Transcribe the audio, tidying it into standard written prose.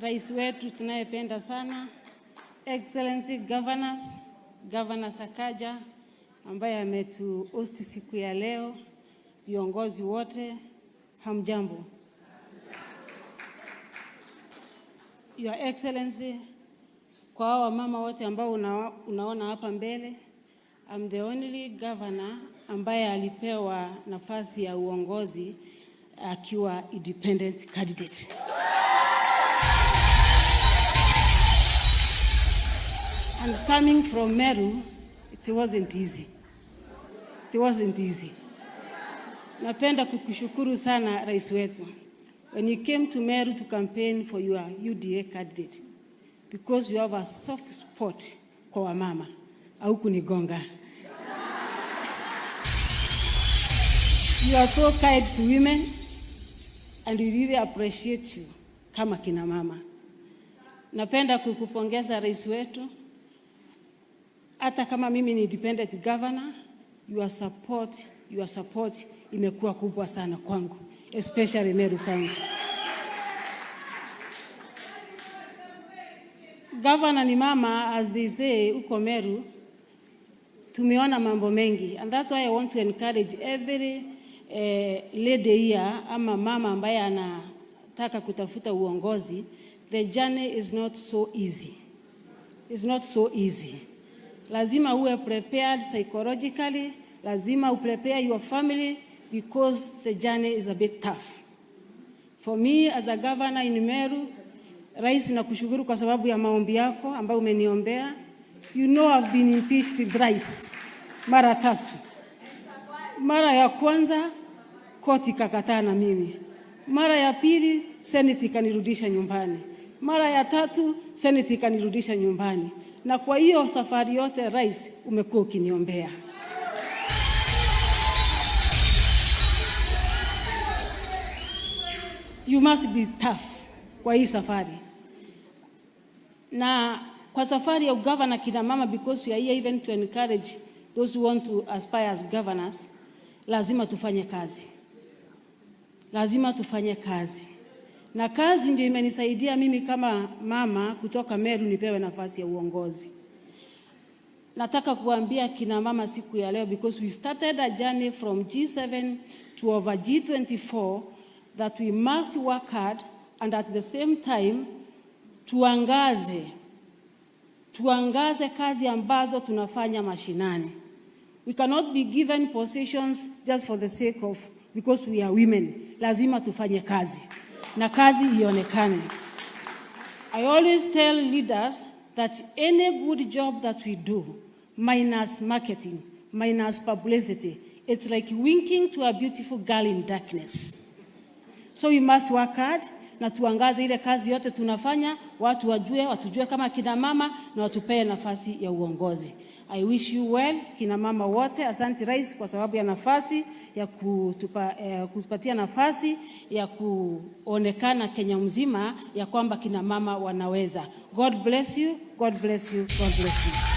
Rais wetu tunayependa sana, Excellency Governors, Governor Sakaja ambaye ametu-host siku ya leo, viongozi wote, hamjambo. Your Excellency, kwa hawa mama wote ambao unaona hapa mbele, I'm the only governor ambaye alipewa nafasi ya uongozi akiwa independent candidate. And coming from Meru, it wasn't easy. It wasn't easy. Napenda kukushukuru sana, rais wetu. When you came to Meru to campaign for your UDA candidate, because you have a soft spot kwa wamama, au kunigonga. You are so kind to women and we really appreciate you kama kina mama. Napenda kukupongeza, rais wetu. Hata kama mimi ni independent governor, your support imekuwa kubwa sana kwangu, especially Meru County. Governor ni mama, as they say huko Meru, tumeona mambo mengi, and that's why I want to encourage every lady here ama mama ambaye anataka kutafuta uongozi. The journey is not so easy. It's not so easy. Lazima uwe prepared psychologically, lazima uprepare your family because the journey is a bit tough. For me as a governor in Meru, Rais, nakushukuru kwa sababu ya maombi yako ambayo umeniombea. You know I've been impeached thrice, mara tatu. Mara ya kwanza koti ikakataa na mimi. Mara ya pili Senate ikanirudisha nyumbani. Mara ya tatu Senate ikanirudisha nyumbani. Na kwa hiyo safari yote, Rais, umekuwa ukiniombea. You must be tough kwa hii safari. Na kwa safari ya ugavana, kina mama, because we are here even to encourage those who want to aspire as governors, lazima tufanye kazi. Lazima tufanye kazi. Na kazi ndio imenisaidia mimi kama mama kutoka Meru nipewe nafasi ya uongozi. Nataka kuambia kina mama siku ya leo, because we started a journey from G7 to over G24, that we must work hard and at the same time tuangaze kazi ambazo tunafanya mashinani. We cannot be given positions just for the sake of because we are women. Lazima tufanye kazi na kazi ionekane. I always tell leaders that any good job that we do minus marketing, minus publicity, it's like winking to a beautiful girl in darkness. So we must work hard na tuangaze ile kazi yote tunafanya, watu wajue, watujue kama kina mama na watupee nafasi ya uongozi. I wish you well, kina mama wote. Asante, Rais, kwa sababu ya nafasi ya kutupatia nafasi ya kuonekana Kenya mzima ya kwamba kina mama wanaweza. God bless you, God bless you, God bless you.